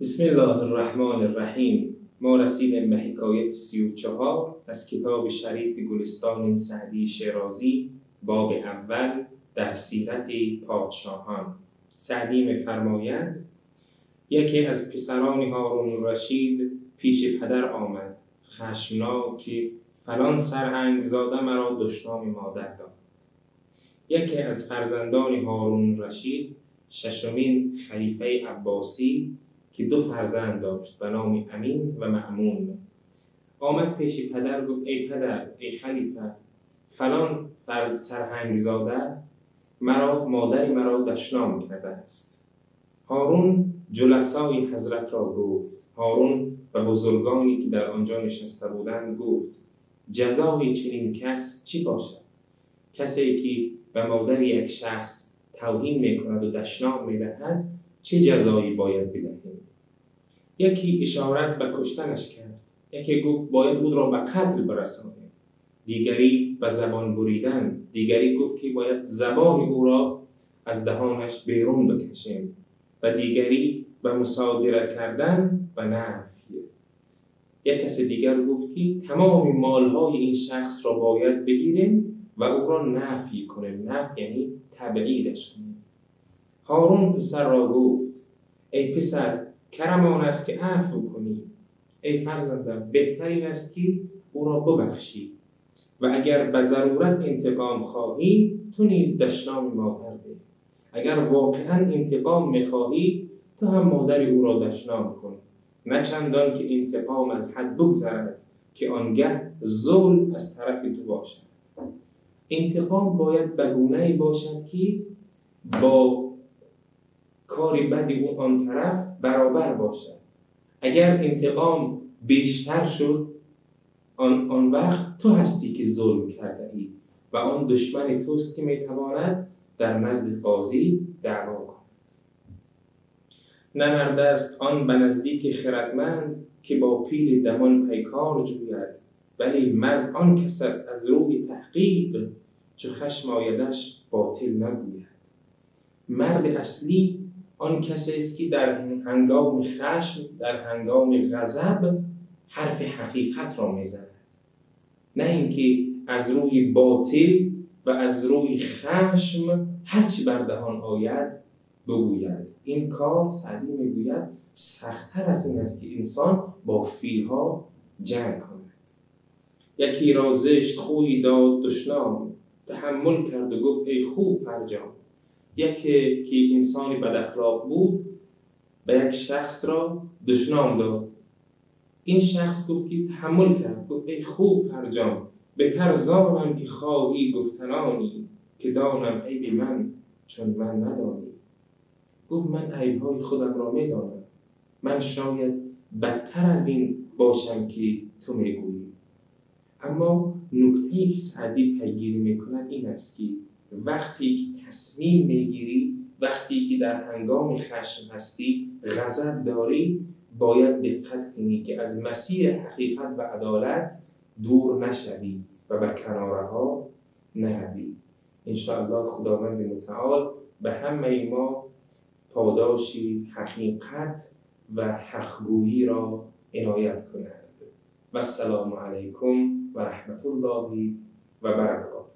بسم الله الرحمن الرحیم. ما رسیدیم به حکایت 34 از کتاب شریف گلستان سعدی شیرازی، باب اول در سیرت پادشاهان. سعدی می‌فرماید: یکی از پسران هارون الرشید پیش پدر آمد، خشمناک که فلان سرهنگ زاده مرا دشنام مادر داد. یکی از فرزندان هارون الرشید، ششمین خلیفه عباسی که دو فرزند داشت به نام امین و مأمون، آمد پیش پدر، گفت: ای پدر، ای خلیفه، فلان فرد سرهنگ زاده مرا، مادری مرا دشنام کرده است. هارون جلسای حضرت را گفت. هارون و بزرگانی که در آنجا نشسته بودند گفت: جزای چنین کس چی باشد؟ کسی که به مادر یک شخص توهین میکند و دشنام میدهد چه جزایی باید بدهیم؟ یکی اشارت به کشتنش کرد، یکی گفت باید او را به قتل برسانیم، دیگری به زبان بریدن، دیگری گفت که باید زبان او را از دهانش بیرون بکشیم و دیگری به مصادره کردن و نفی. یک کس دیگر گفت که تمام مالهای این شخص را باید بگیریم و او را نفی کنیم. نفی یعنی تبعیدش کنیم. هارون پسر را گفت: ای پسر، کرم آن است که عفو کنی. ای فرزندم، بهتر این است که او را ببخشی و اگر به ضرورت انتقام خواهی تو نیز دشنام مادر ده. اگر واقعا انتقام میخواهی تو هم مادر او را دشنام کن، نه چندان که انتقام از حد بگذرد که آنگه ظلم از طرف تو باشد. انتقام باید به گونه‌ای باشد که با کاری بدی او آن طرف برابر باشد. اگر انتقام بیشتر شد آن وقت تو هستی که ظلم کرده ای و آن دشمن توست که میتواند در نزد قاضی دعوا کند. نه مرد است آن به نزدیک خردمند که با پیل دمان پیکار جوید، ولی مرد آن کس است از روی تحقیق چو خشم آیدش باطل نگوید. مرد اصلی آن کسی است که در هنگام خشم، در هنگام غضب حرف حقیقت را میزند، نه اینکه از روی باطل و از روی خشم هرچی بر دهان آید بگوید. این کار، سعدی میگوید، سخت‌تر از این است که انسان با فیلها جنگ کند. یکی را زشت خوی داد دشنام، تحمل کرد و گفت ای خوب فرجام. یکی که انسانی بد اخلاق بود به یک شخص را دشنام داد. این شخص گفت که تحمل کرد، گفت ای خوب فرجام، بهتر زانم که خواهی گفتنانی، که دانم عیب من چون من ندانی. گفت من عیبهای خودم را میدانم، من شاید بدتر از این باشم که تو میگویی. اما نکته‌ای که سعدی پیگیری میکند این است که وقتی که تصمیم میگیری، وقتی که در هنگام خشم هستی، غضب داری، باید دقت کنی که از مسیر حقیقت و عدالت دور نشوی و به کناره ها نروی. انشاءالله خداوند متعال به همه ما پاداشی حقیقت و حقگویی را عنایت کند. و السلام علیکم و رحمت الله و برکاته.